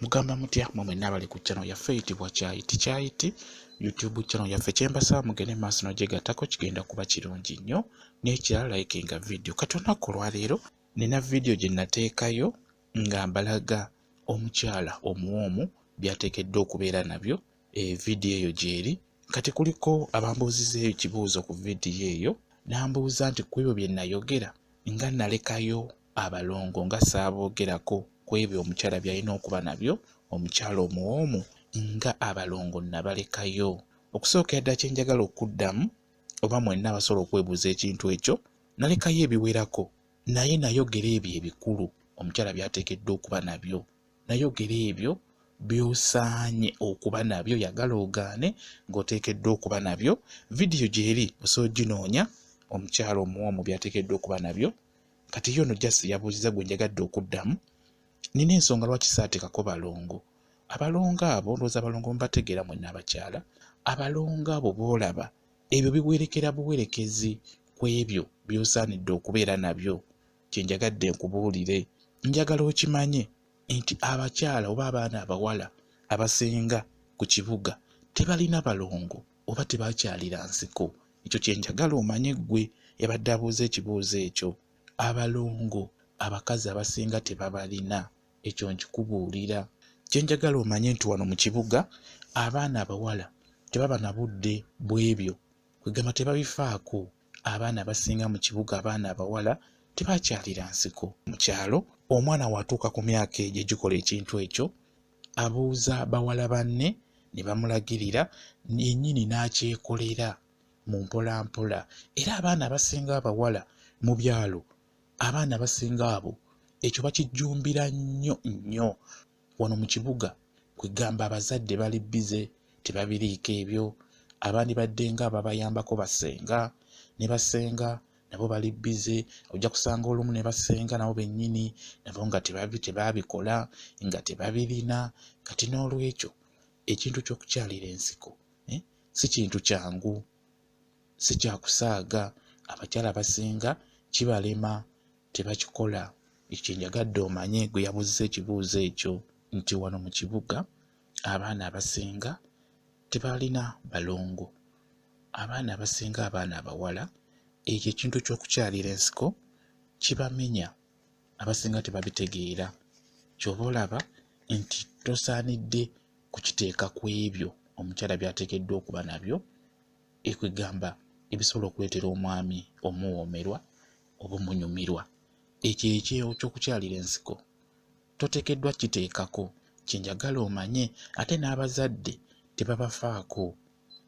Mugamba mutya mwe mwenna abali ku channel yaffe eyitibwa Kyayiti Kyayiti YouTube channel yaffe? Kyembasaba mugende maaso n'ogyegattako, kigenda kuba kirungi nnyo. N'ekirala, likinga video. Kati olunaku olwaleero nina video gye nateekayo nga mbalaga omukyala omuwoomu by'ateekeddwa okubeera nabyo. Vidiyo eyo gy'eri. Kati kuliko abambuuzizza ekibuuzo ku vidiyo eyo, n'ambuuza nti ku ebyo bye nayogera nga nalekayo abalongo, nga saaboogerako ku ebyo omukyala by'alina okuba nabyo, omukyala omuwoomu, nga abalongo nabalekayo. Okusookera ddala, kye njagala okuddamu oba mwenna abasobola okwebuuza ekintu ekyo, nalekayo ebiwerako, naye nayogera ebyo ebikulu omukyala by'ateekeddwa okuba nabyo. Nayogera ebyo by'osaanye okuba nabyo, yagala ogaane, ng'oteekeddwa okuba nabyo. Vidiyo gy'eri, osobola oginoonya, omukyala omuwoomu by'ateekeddwa okuba nabyo. Kati yo ono just yabuuziza gwe njagadde okuddamu. Nina ensonga lwaki saateekako balongo. Abalongo abo, ndowooza abalongo mubategeera mwenna abakyala. Abalongo abo boolaba, ebyo biwerekera buwerekezi ku ebyo by'osaanidde okubeera nabyo. Kye njagadde nkubuulire, njagala okimanye nti abakyala oba abaana abawala abasinga ku kibuga tebalina balongo oba tebakyalira nsiko. Ekyo kye njagala omanye ggwe yabadde abuuza ekibuuzo ekyo. Abalongo abakazi abasinga tebabalina, ekyo nkikubuulira. Kye njagala omanye nti wano mu kibuga abaana abawala tebaba na budde bw'ebyo, kwegamba tebabifaako. Abaana abasinga mu kibuga, abaana abawala tebakyalira nsiko. Mu kyalo omwana w'atuuka ku myaka egyo egikola ekintu ekyo, abuuza bawala banne ne bamulagirira, yennyini n'akyekolera mu mpolampola. Era abaana abasinga abawala mu byalo, abaana abasinga abo ekyo bakijjumbira nnyo nnyo. Wano mu kibuga, kwegamba abazadde bali busy, tebabiriiko ebyo. Abandibadde nga ababayambako bassenga, ne bassenga nabo bali busy. Ojja kusanga olumu ne bassenga nabo bennyini nabo nga tebaabikola, nga tebabirina. Kati n'olwekyo ekintu ky'okukyalira ensiko si kintu kyangu, si kyakusaaga. Abakyala abasinga kibalema, tebakikola. Ekyo kye njagadde omanye gwe yabuuzizza ekibuuzo ekyo, nti wano mu kibuga abaana abasinga tebalina balongo. Abaana abasinga, abaana abawala, ekyo ekintu ky'okukyalira ensiko kibamenya, abasinga tebabitegeera. Ky'oba olaba nti tosaanidde kukiteeka ku ebyo omukyala by'ateekeddwa okuba nabyo, ekwegamba ebisobola okuleetera omwami omuwoomerwa oba omunyumirwa. Ekyo ekyokukyalira ensiko toteekeddwa kiteekako. Kye njagala omanye. Ate n'abazadde tebabafaako,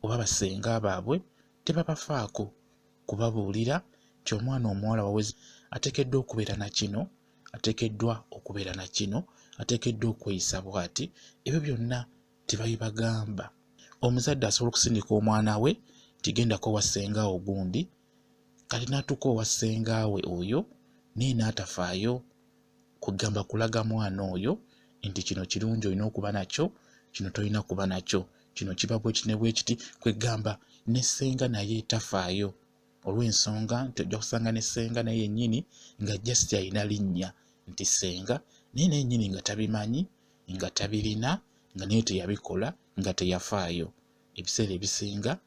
oba bassenga baabwe tebabafaako kubabuulira nti omwana omuwala waweze ateekeddwa okubeera na kino, ateekeddwa okubeera na kino, ateekeddwa okweyisa bw'ati. Ebyo byonna tebabibagamba. Omuzadde asobola okusindika omwana we nti gendako owa ssenga wo gundi. Kati n'atuuka owa ssenga we oyo, naye n'atafaayo kugamba kulaga mwana oyo nti kino kirungi olina okuba nakyo, kino tolina kuba nakyo, kino kiba bwe kiti ne bwe kiti. Kwegamba ne ssenga naye tafaayo, olw'ensonga nti ojja kusanga ne ssenga naye yennyini nga just alina linnya nti ssenga, naye naye yennyini nga tabimanyi, nga tabirina, nga naye teyabikola, nga teyafaayo. Ebiseera ebisinga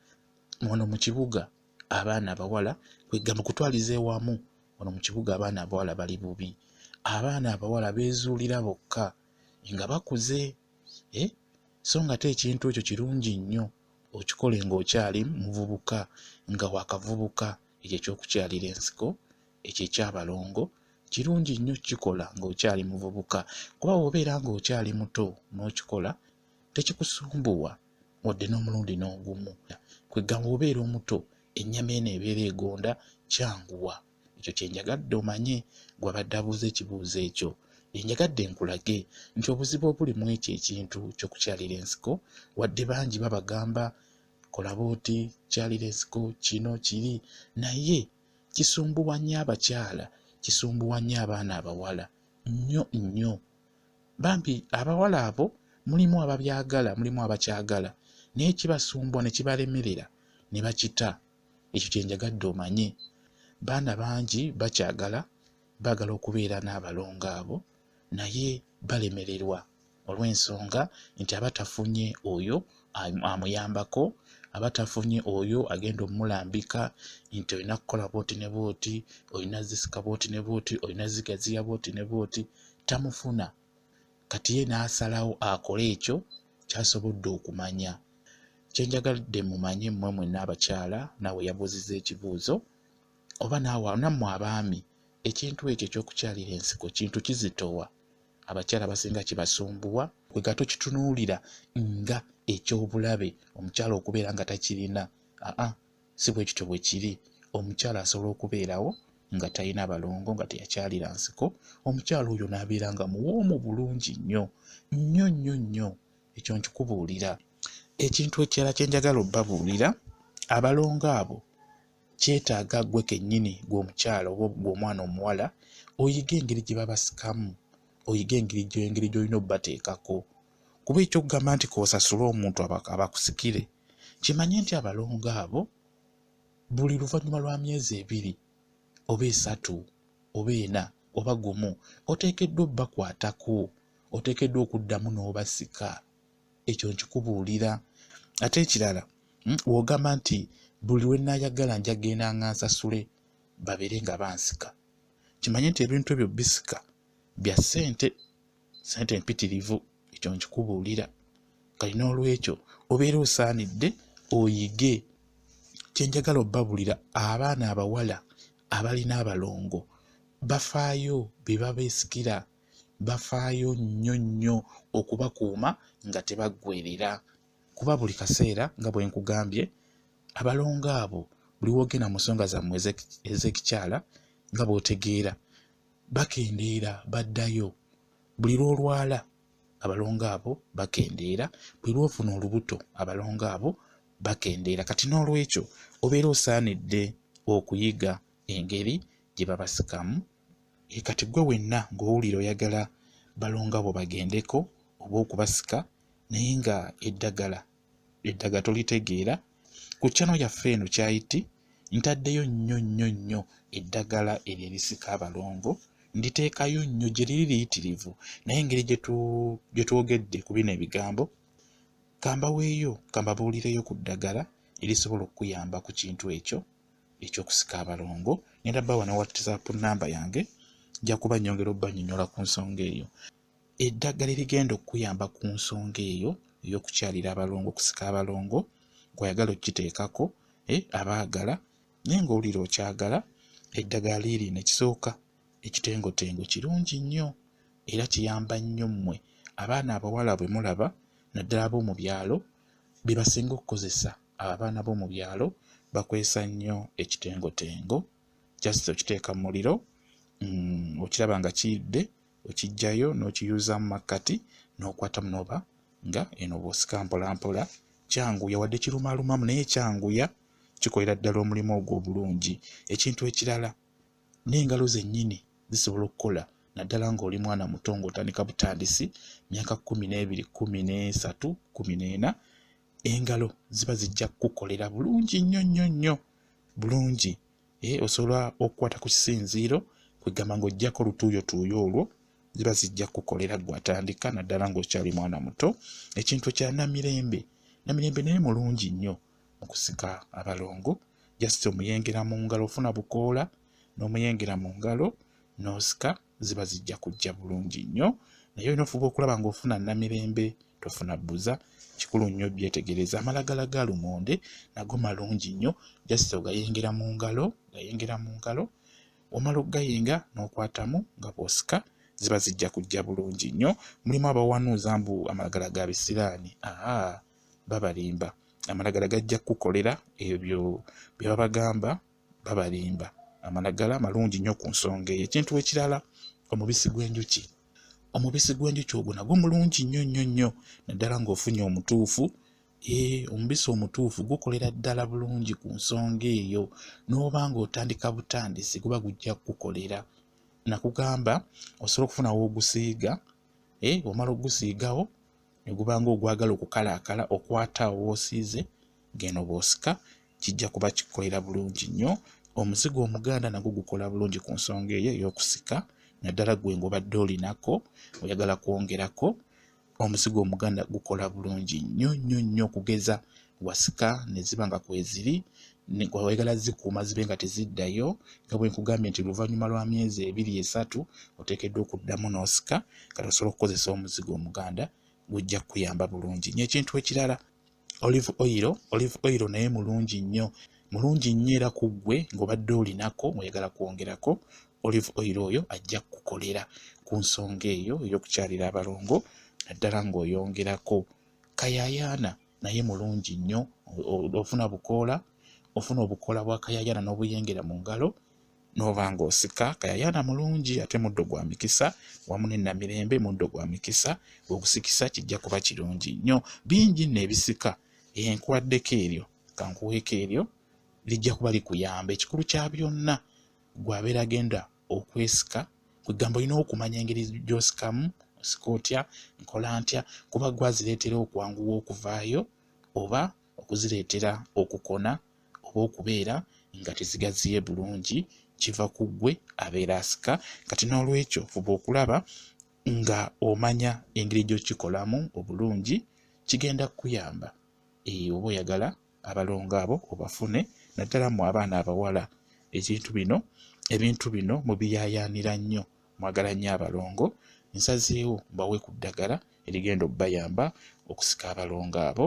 wano mu kibuga abaana abawala, kwegamba kutwaliza ewamu, wano mu kibuga abaana abawala bali bubi. Abaana abawala beezuulira bokka nga bakuze, so nga ate ekintu ekyo kirungi nnyo okikole ng'okyali muvubuka, nga waakavubuka. Ekyo ekyokukyalira ensiko, ekyo ekyabalongo, kirungi nnyo kukikola ng'okyali muvubuka, kuba bw'obeera ng'okyali muto n'okikola, tekikusumbuwa wadde n'omulundi n'ogumu. Kwegamba bw'obeera omuto, ennyama eno ebeera egonda, kyanguwa. Ekyo kye njagadde omanye gw'abadde abuuza ekibuuzo ekyo. Njagadde nkulage nti obuzibu obuli mu ekyo ekintu ky'okukyalira ensiko, wadde bangi babagamba kola bw'oti, kyalira ensiko, kino kiri, naye kisumbuwa nnyo abakyala, kisumbuwa nnyo abaana abawala nnyo nnyo. Bambi abawala abo mulimu ababyagala, mulimu abakyagala, naye kibasumbuwa ne kibalemerera ne bakita. Ekyo kye njagadde omanye. Baana bangi bakyagala, baagala okubeera n'abalongo abo, naye balemererwa. Olw'ensonga nti aba tafunye oyo amuyambako, aba tafunye oyo agenda omulambika nti olina kukola bw'oti ne bw'oti, olina zisika bw'oti ne bw'oti, olina zigaziya bw'oti ne bw'oti, tamufuna. Kati ye n'asalawo akole ekyo ky'asobodde okumanya. Kye njagadde mumanye mmwe mwenna abakyala, naawe yabuuzizza ekibuuzo, oba nammwe abaami, ekintu ekyo eky'okukyalira ensiko kintu kizitowa. Abakyala abasinga kibasumbuwa, kwega tokitunuulira nga eky'obulabe omukyala okubeera nga takirina. Aa, si bwe kityo bwe kiri. Omukyala asobola okubeerawo nga talina balongo, nga teyakyalira nsiko, omukyala oyo n'abeera nga muwoomu bulungi nnyo nnyo nnyo nnyo. Ekyo nkikubuulira. Ekintu ekirala kye njagala obbabuulira, abalongo abo kyetaaga ggwe kennyini, ggwe omukyala oba ggwe omwana omuwala, oyige engeri gye babasikamu, oyige engeri gy'olina obbateekako. Kuba ekyokugamba nti k'osasule omuntu abakusikire, kimanye nti abalongo abo buli luvannyuma lwa myezi 2 oba 3 oba 4 oba 1 oteekeddwa obbakwatako, oteekeddwa okuddamu n'obasika. Ekyo nkikubuulira. Ate ekirala, w'ogamba nti buli lwe nnaayagala nja genda nga nsasule babeere nga bansika, kimanye nti ebintu ebyo bisika bya ssente, ssente mpitirivu. Ekyo nkikubuulira. Kati n'olwekyo obeera osaanidde oyige. Kye njagala obbabuulira, abaana abawala abalina abalongo bafaayo be babeesikira, bafaayo nnyo nnyo okubakuuma nga tebaggwerera. Kuba buli kaseera nga bwe nkugambye, abalongo abo buli w'ogenda mu nsonga zammwe ez'ekikyala nga bw'otegeera, bakendeera baddayo. Buli lw'olwala abalongo abo bakendeera, buli lw'ofuna olubuto abalongo abo bakendeera. Kati n'olwekyo obeera osaanidde okuyiga engeri gye babasikamu. Kati ggwe wenna ng'owulira oyagala balongo abo bagendeko oba okubasika, naye nga eddagala tolitegeera, ku channel yaffe eno Kyayiti ntaddeyo nnyo nnyo nnyo eddagala eryo erisika abalongo, nditeekayo nnyo gye liri liyitirivu. Naye engeri gye twogedde ku bino ebigambo, kambaweeyo, kambabuulireyo ku ddagala erisobola okukuyamba ku kintu ekyo eky'okusika abalongo. Ngenda bbawa ne WhatsApp namba yange, nja kuba nnyongera obbannyonnyola ku nsonga eyo. Eddagala erigenda okukuyamba ku nsonga eyo ey'okukyalira abalongo, okusika abalongo, gw'oyagala okukiteekako, abaagala, naye ng'owulira okyagala, eddagala liirino. Ekisooka, ekitengotengo kirungi nnyo era kiyamba nnyo mmwe abaana abawala bwe mulaba, naddala ab'omu byalo, be basinga okukozesa. Abaana b'omu byalo bakozesa nnyo ekitengotengo. Just okiteeka mu muliro, okiraba nga kiyidde, okiggyayo n'okiyuza mu makkati n'okwatamu n'oba nga eno bw'osika mpola mpola. Kyanguya, wadde kirumaalumamu naye kyanguya, kikolera ddala omulimu ogwo obulungi. Ekintu ekirala, n'engalo zennyini zisobola okukola, naddala ng'oli mwana muto ng'otandika butandisi, myaka 12, 13, 14, engalo ziba zijja kukukolera bulungi nnyo nnyo nnyo bulungi. Osobola okukwata ku kisinziiro, kwegamba ng'oggyako olutuuyotuuyo olwo, ziba zijja kukukolera ggwe atandika, naddala ng'okyali mwana muto. Ekintu kya Namirembe, Namirembe naye mulungi nnyo mu kusika abalongo. Just omuyengera mu ngalo, ofuna bukoola n'omuyengera mu ngalo n'osika, ziba zijja kujja bulungi nnyo. Naye olina ofuba okulaba ng'ofuna Namirembe, tofuna bbuza. Kikulu nnyo byetegereza. Amalagala ga lumonde nago malungi nnyo, just ogayengera mu ngalo, gayengera mu ngalo, omala okugayenga n'okwatamu nga bw'osika, ziba zijja kujja bulungi nnyo. Mulimu abawanuuza mbu amalagala ga bisiraani. Aa, babalimba. Amalagala gajja kukukolera ebyo bye babagamba, babalimba. Amalagala malungi nnyo ku nsonga eyo. Ekintu ekirala, omubisi gw'enjuki. Omubisi gw'enjuki ogwo nagwo mulungi nnyo nnyo nnyo, naddala ng'ofunye omutuufu. Omubisi omutuufu gukolera ddala bulungi ku nsonga eyo, n'oba ng'otandika butandisi guba gujja kukukolera. Nakugamba osobola okufuna w'ogusiiga, omala ogusiigawo ne guba ng'ogwagala okukalaakala, okwata awo w'osiize, geno bw'osika kijja kuba kikukolera bulungi nnyo. Omuzigo omuganda nagwo gukola bulungi ku nsonga eyo ey'okusika, naddala ggwe ng'obadde olinako oyagala kwongerako. Omuzigo omuganda gukola bulungi nnyo nnyo nnyo okugeza wasika ne ziba nga kweziri, oyagala zikuuma zibe nga teziddayo, nga bwe nkugambye nti oluvannyuma lwa myezi 2 3 oteekeddwa okuddamu n'osika. Kati osobola okukozesa omuzigo omuganda, gujja kukuyamba bulungi nnyo. Ekintu ekirala, olive oil. Olive oil naye mulungi nnyo, mulungi nnyo era ku ggwe ng'obadde olinako ng'oyagala kwongerako, olive oil oyo ajja kukukolera ku nsonga eyo ey'okukyalira abalongo, naddala ng'oyongerako. Kayayaana naye mulungi nnyo, ofuna bukoola, ofuna obukoola bwa kayayaana n'obuyengera mu ngalo n'oba ng'osika. Kayayaana mulungi ate muddo gwa mikisa, wamu ne namirembe muddo gwa mikisa, bw'ogusikisa kijja kuba kirungi nnyo. Bingi nno ebisika, enkuwaddeko eryo, kankuweeko eryo, lijja kuba likuyamba. Ekikulu kya byonna, gw'abeera agenda okwesika, kwegamba olina okumanya engeri gy'osikamu, osika otya, nkola ntya, kuba gwazireetera okwanguwa okuvaayo oba okuzireetera okukona oba okubeera nga tezigaziye bulungi, kiva ku ggwe abeera asika. Kati n'olwekyo fuba okulaba nga omanya engeri gy'okikolamu obulungi, kigenda kukuyamba. Oba oyagala abalongo abo obafune, naddala mmwe abaana abawala, ebintu bino mubiyaayaanira nnyo, mwagala nnyo abalongo. Nsazeewo mbawe ku ddagala erigenda okubayamba okusika abalongo abo.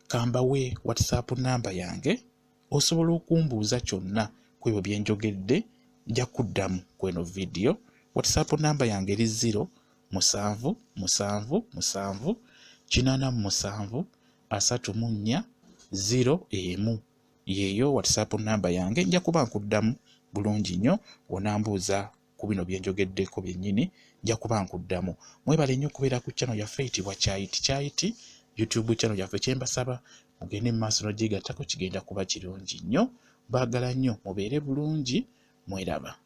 Kambawe WhatsApp namba yange, osobola okumbuuza kyonna ku ebyo bye njogedde, nja kuddamu ku eno vidiyo. WhatsApp namba yange eri 0 7 7 7 87 34 0 1. Yeeyo WhatsApp namba yange, nja kuba nkuddamu bulungi nnyo wonambuuza ku bino bye njogeddeko byennyini, nja kuba nkuddamu. Mwebale nnyo okubeera ku channel yaffe eyitibwa Kyayiti Kyayiti, YouTube channel yaffe. Kye mbasaba mugende mu maaso n'ogyegattako, kigenda kuba kirungi nnyo. Baagala nnyo mubeere bulungi, mweraba.